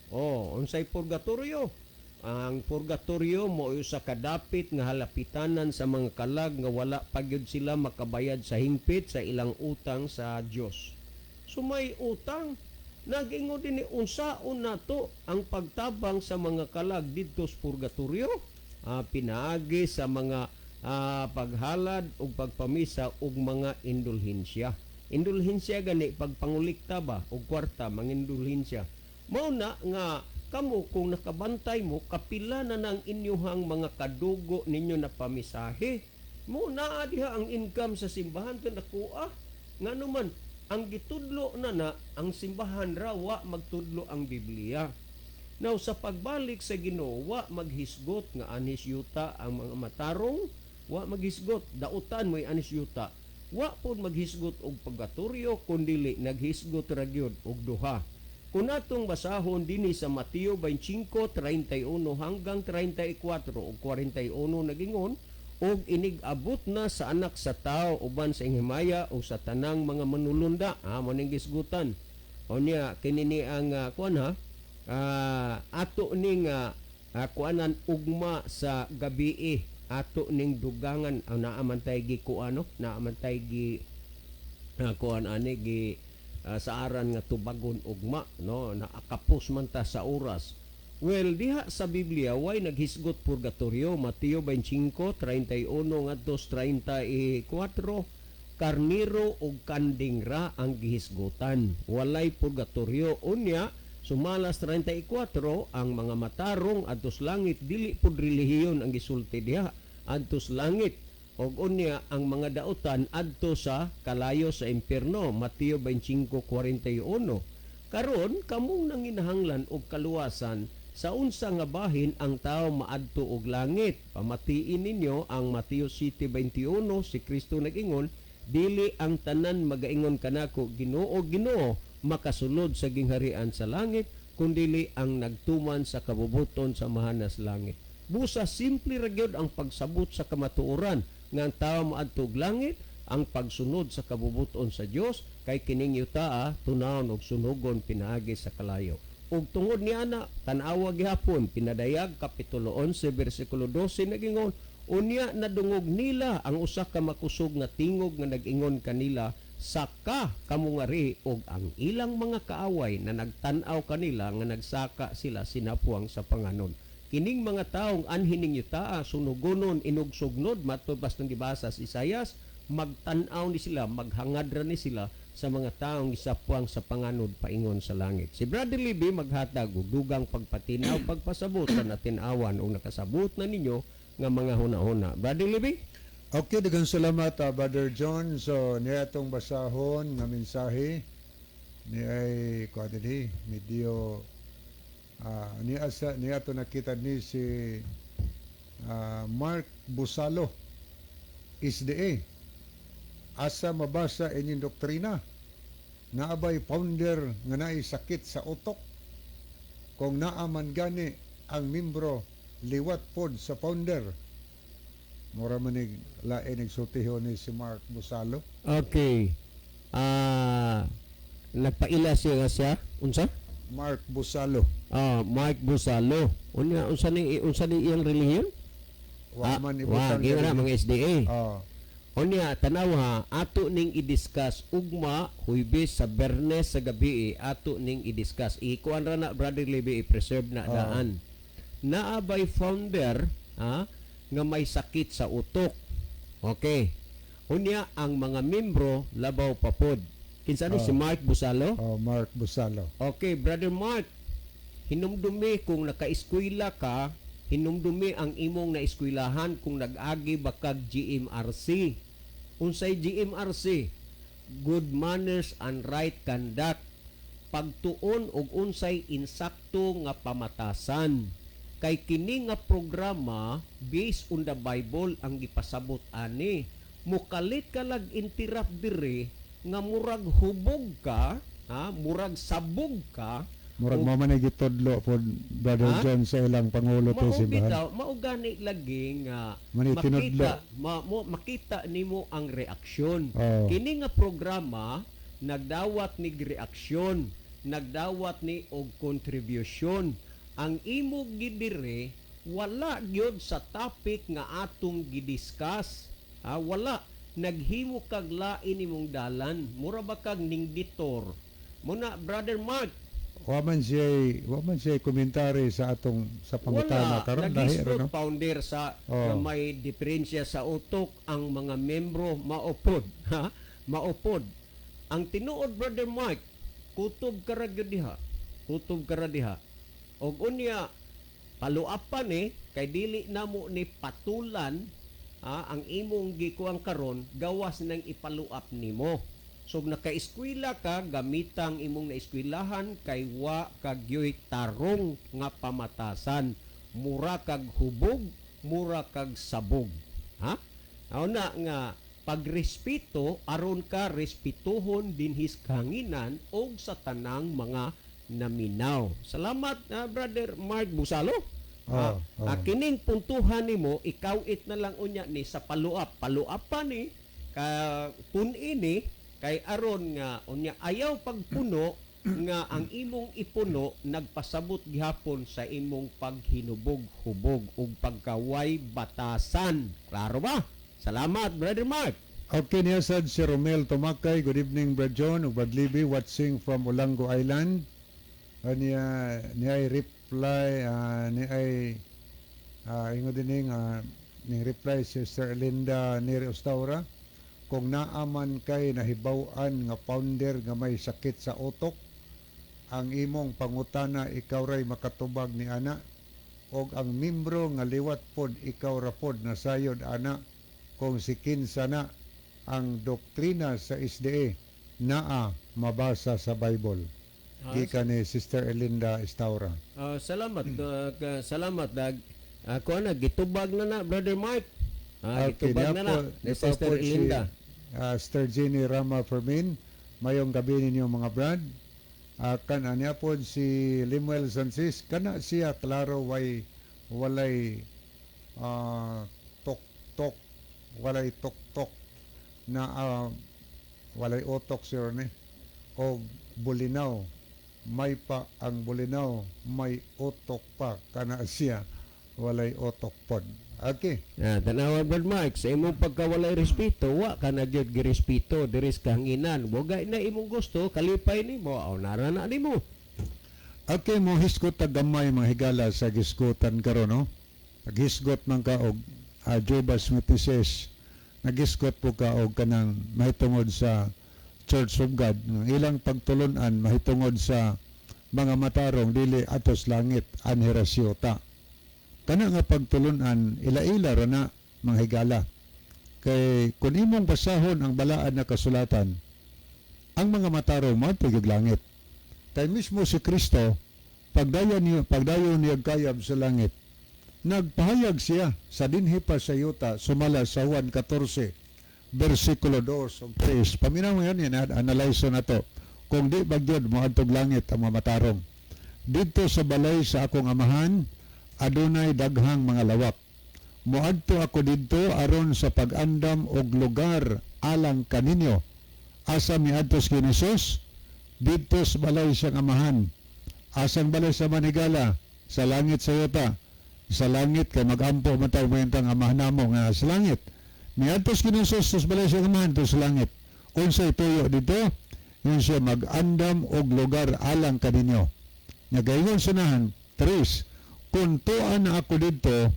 Oh, unsay purgatorio? Ang purgatorio mo usa ka dapit nga halapitanan sa mga kalag nga wala pa gyud sila makabayad sa hingpit sa ilang utang sa Dios. So may utang. Nag-ingon din ni unsaon nato ang pagtabang sa mga kalag didto sa purgatorio? Pinaagi sa mga paghalad ug pagpamisa ug mga indulhensya. Indulhensya gani, pagpangulikta ba og kwarta, mangindulhensya. Mao na nga kamo, kung nakabantay mo, kapila na nang inyuhang mga kadugo ninyo na pamisahe. Mo naa diha ang income sa simbahan to nakuha. Ngano man ang gitudlo na na ang simbahan ra, wa magtudlo ang Biblia. Now sa pagbalik sa Ginoo, wa maghisgot nga anhis yuta ang mga matarong, wa maghisgot dautan mo'y anhis yuta. Wa pod maghisgot og purgatorio, kundili naghisgot ra gyud og duha. Kung atong basahon dinhi sa Mateo 25:31 hanggang 34 o 41, nagingon, "Og inig-abot na sa Anak sa Tao uban sa himaya o sa tanang mga manulunda." Mo ning gisgutan. O niya kini ni ang kuan ha, ato ning kuanan ugma sa gabi, ato ning dugangan ang naa man tay gi kuan, no, naa man tay gi kuan ani gi saaran nga tubagon ugma, no, naakapos man ta sa oras. Well, diha sa Biblia way naghisgot purgatorio. Mateo 25:31 ngadto 34, karniro ug kanding ra ang gihisgutan, walay purgatorio. Unya sumalas 34, ang mga matarong adtos langit, dili pud relihiyon ang gisulti diha, adtos langit, og unya ang mga dautan adto sa kalayo, sa impierno, Mateo 25:41. Karon kamong nanginahanglan og kaluwasan, sa unsa nga bahin ang tao maadto og langit? Pamatiin ninyo ang Mateo 7:21. Si Kristo nag-ingon, "Dili ang tanan magaingon kanako, 'Ginoo, Ginoo,' makasulod sa gingharian sa langit, kundili ang nagtuman sa kabubuton sa Amahan sa langit." Busa simple ra gyud ang pagsabot sa kamatuoran nga ang tao maadto og langit, ang pagsunod sa kabubuton sa Dios, kay kining yutaa tunawon og sunugon pinaagi sa kalayo. Ug tungod ni ana, tan-awa gihapon Pinadayag kapitulo 11 bersikulo 12, nagingon, "Unya nadungog nila ang usa ka makusog nga tingog nga nag-ingon kanila, 'Saka kamo ngari,' og ang ilang mga kaaway na nagtan-aw kanila nga nagsaka sila sinapuang sa panganod." Kining mga taong anhi ning yutaa sunugonon inugsugnod, matod bastang gibasa sa Isayas, magtan-aw ni sila, maghangad ra ni sila sa mga taong gisapuang sa panganod paingon sa langit. Si Brother Libby maghatag og dugang pagpatinaw, pagpasabot sa natin-awan o nakasabot na ninyo nga mga huna-huna. Brother Libby? Okay, daghang salamat, Brother John. So, niya atong basahon nga mensahe ni ay kuan dinhi medyo niya sa niya ato nakita ni si Mark Busalo, SDA. "Asa mabasa inyong doktrina? Naabay founder nga naay sakit sa utok? Kung naa man gani, ang membro liwat pod sa founder." Mura man nig lain nagsultihon ni si Mark Busalo. Okay. Nagpaila siya nga siya unsa? Mark Busalo. Mark Busalo. Unya unsa ni iyang relihiyon? Wa man wa ibutang giyon na diri. Mga SDA. Oh. Unya tanaw ha, ato ning i-discuss ugma, Huwebes sa Bernes sa gabi, ato ning i-discuss. Ikuan ra na, Brother Libby, i-preserve na daan. Naa bay founder ha, nga may sakit sa utok? Okay. Unya ang mga membro labaw papod. Kinsa ni si Mark Busalo? Oh, Mark Busalo. Okay, Brother Mark, hinumdumi kung naka-eskwela ka, hinumdumi ang imong naeskwilahan kung nag-agi ba kag GMRC. Unsay GMRC? Good manners and right conduct. Pagtuon og unsay insakto nga pamatasan. Kay kini nga programa, based on the Bible ang gipasabot ani. Mukalit ka lag interrupt diri nga murag hubog ka, ha? Murag sabog ka. Murag mao man ay gitudlo pod, Brother Ha? John, sa ilang pangulo Mao to simbahan. bitaw, mao gani lagi nga Mani tinudlo. Makita makita nimo ang reaksyon. Oo. Kini nga programa nagdawat ni reaksyon, nagdawat ni og contribution. Ang imo gidire wala gyud sa topic nga atong gidiscuss. Ha, wala, naghimo kag lain imong dalan, mura ba kag ningditor. Muna, Brother Mark. Wa man siya komentary sa atong sa pangutana Wala, karon, lahi ra, nag-isgot no. founder sa Oo. nga may diferensya sa utok ang mga membro, maupod, ha? Maupod. Ang tinuod, Brother Mike, kutob ka ra gyud diha. Kutob ka ra diha. Og unya paluapan eh kay dili namo ni patulan, ha, ang imong gikuang karon gawas nang ipaluap nimo. So nakaeskwela ka, gamitang imong naeskwilahan kay wa kagyoy tarong nga pamatasan. Mura kag hubog, mura kag sabog. Ha? Aw na nga pagrespeto aron ka respetuhon dinhis kahanginan og sa tanang mga naminaw. Salamat, Brother Mark Busalo. Oo, oo. Kining puntuhan nimo ikaw-it na lang unya ni sa paluap. Paluap pa ni ka pun-ini kay aron nga unya ayaw pagpuno nga ang imong ipuno nagpasabot gihapon sa imong paghinubog-hubog ug pagkaway batasan. Klaro ba? Salamat, Brother Mark. Okay niya sad si Romel Tumakay. Good evening, Brad John ug Brad Libby, watching from Olango Island. Niya niya ay reply niya ay ingon din ning reply si Sister Linda Neri Ostaura, kung naaman kay nahibaw-an nga founder nga may sakit sa utok, ang imong pangutana, ikaw ray makatubag ni ana, og ang membro nga liwat pod, ikaw ra pod nasayod ana kung si kinsa na. Ang doktrina sa SDA naa mabasa sa Bible. Gikan ni Sister Elinda Estaura. Salamat, salamat dag ako na gitubag na na, Brother Mike. Gitubag na na ni niya Sister po si, Linda. Sister Jenny Rama Fermin, mayong gabi ninyo, mga brad. Kan anya po si Limuel Sansis, kana siya klaro way walay tok tok, walay tok tok na walay utok siya ni o bulinaw, may pa ang bulinaw, may utok pa, kana siya walay utok pod. Okay. Tanawa, Brad Mike, sa imong pagkawalay respeto, wa ka na gyud girespeto diri sa kahanginan. Bugay na imong gusto, kalipay nimo, aw nara na nimo. Okay, mo hisgot ta gamay, mga higala, sa gisgotan karon, no. Naghisgot man ka og Jehovah's Witnesses. Nagisgot po ka og kanang mahitungod sa Church of God. Ang ilang pagtulunan mahitungod sa mga matarong dili atos langit anhi ra siyuta. Kana nga pagtulunan, ila-ila ra na, mga higala. Kay kung imong basahon ang balaan na kasulatan, ang mga matarong moadto og langit. Kay mismo si Kristo, pagdayon niya kayab sa langit, nagpahayag siya sa dinhi pa sa yuta sumala sa Juan 14 versikulo 2 ug 3. Paminaw yan, yan analyze na to. Kung di ba gyud moadtog langit ang mga matarong. "Didto sa balay sa akong amahan adunay daghang mga lawak. Moadto ako didto aron sa pag-andam og lugar alang kaninyo." Asa miadto si Jesus? Didto sa balay siyang amahan. Asang balay sa manigala? Sa langit, sa yuta? Sa langit, kay magampo man tayo ang amahan namo nga sa langit. Miadto si Jesus sa balay siyang amahan to sa langit. Unsay tuyo dito? Yun siya mag-andam og lugar alang kaninyo. Nagaingon sanahan, tres, "Kung tuan na ako didto,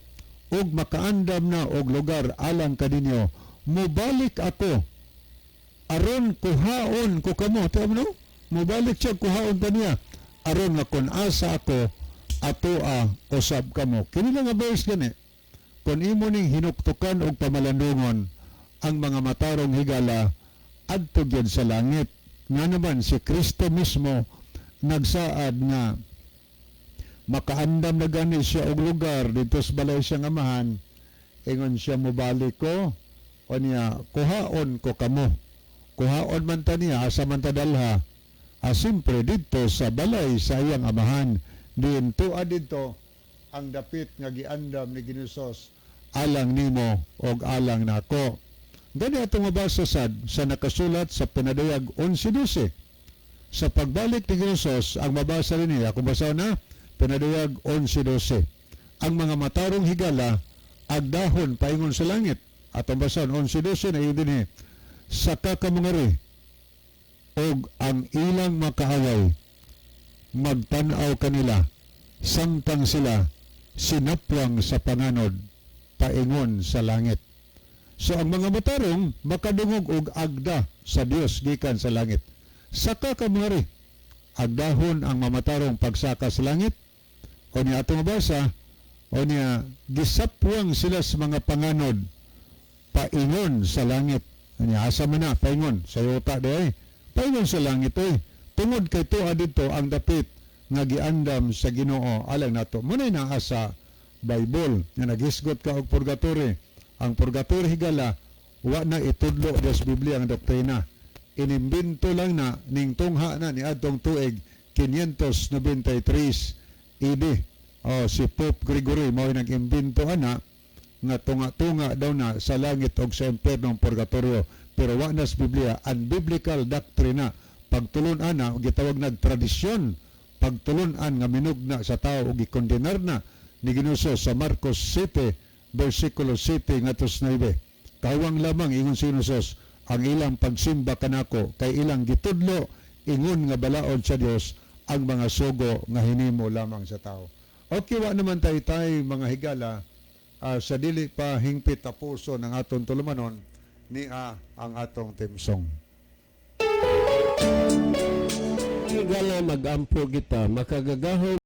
ug makaandam na og lugar alang kaninyo, mubalik ako, aron kuhaon ko kamo." Tiyan mo, no? Mubalik siya, kuhaon pa niya. "Aron nga kung asa ako, atoa usab kamo." Kini lang nga verse gani. Kung imo ning hinuktukan og pamalandungon ang mga matarong, higala, adto gyud sa langit. Nga naman si Kristo mismo nagsaad nga Makaandam na gani siya og lugar didto sa balay siyang amahan. Ingon siya, "Mobalik ko o niya kuhaon ko kamo." Kuhaon man ta niya, asa man ta dalha? Simpre didto sa balay sa iyang amahan. Diin tua didto ang dapit nga giandam ni Ginoong alang nimo og alang nako. Gani atong mabasa sad sa nakasulat sa Pinadayag 11:12. Sa pagbalik ni Ginoong, ang mabasa rin niya, kung basa na, Pinadayag 11:12. Ang mga matarong higala, agdahon paingon sa langit. Atong basahon, 11:12 na yun din eh. "Saka kamangari, og ang ilang makaaway, magtanaw kanila, samtang sila sinapwang sa panganod, paingon sa langit." So ang mga matarong makadungog og agda sa Dios gikan sa langit. Saka kamangari, agdahon ang mamatarong pagsaka sa langit. O niya atong mabasa, o niya gisapwang sila sa mga panganod paingon sa langit. Niya asa man na paingon sa yuta di paingon sa langit oy. Tungod kay tuwa didto ang dapit nga giandam sa Ginoo alang nato. Muna'y naa sa Bible nga naghisgot ka og purgatory. Ang purgatory, higala, wa na itudlo sa Biblia ang doktrina. Inimbento lang na ning tungha na ni adtong tuig 593 AD. Oh, si Pope Gregory mao nag-imbento ana nga tunga-tunga daw na sa langit og sa impierno ang purgatorio. Pero wa na sa Biblia, unbiblical doctrine na. Pagtulun ana gitawag nag tradisyon, pagtulun-an nga minugna sa tao ug gikondenar na ni Ginoo sa Marcos 7 versikulo 7 ngadto sa 9. "Kawang lamang," ingon si Ginoo, "ang ilang pagsimba kanako kay ilang gitudlo ingon nga balaod sa Dios ang mga sugo nga hinimo lamang sa tao." Okay, wa naman tayo tay mga higala, sa dili pa hingpit tapuso ng atong tulumanon ni ang atong theme song. Higala, mag-ampo kita makagagahom.